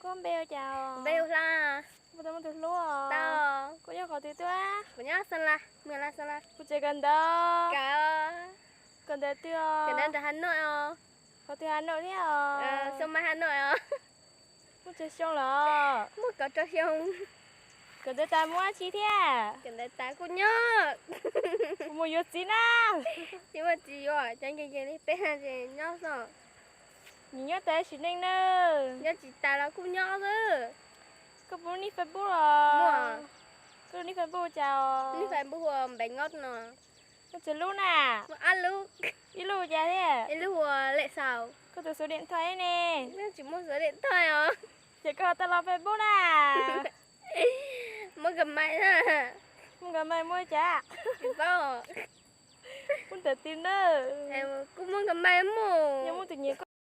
Koj npe hu cas? Npe hu Hla. Kuv tau muaj tus hlub os. Tau. Koj nyob qhov twg tuaj? Kuv nyob Xa Las, Xa Las. Kuv tsev kawm ntawv. Kawm. Kawm ntawv twg os? Kawm ntawv ntawm Hà Nội os. Qhov twg Hà Nội thiab os? Sân bay Hà Nội os. Muaj tsawg xyoo lawm? Muaj kaum rau xyoo. Kawm ntawv tas mus ua dab tsi thiab? Kawm ntawv tas kuj nyob. Kuv mus yuav txiv na. Tsis muaj txiv yuav, cov nkees nkees li peb ces nyob xwb. Nws nyob tas sim neej na. Nyob tsis tas los kuj nyob xwb. Koj puas nick Facebook los? Muaj. Koj nick Facebook cas os? Nick Facebook hu Npev Ngob no. Koj tsev lub na? Muaj ob lub. Ib lub cas thiab? Ib lub hu Lem Xaus. Koj tus số điện thoại ne? Tsis muaj số điện thoại os. Ces koj tau los Facebook na? Muaj Gmail na. Muaj Gmail muaj cas? Tsis paub. Muaj ntawv twg na? Kuj muaj Gmail muaj. Yog muaj tus nyiam koj.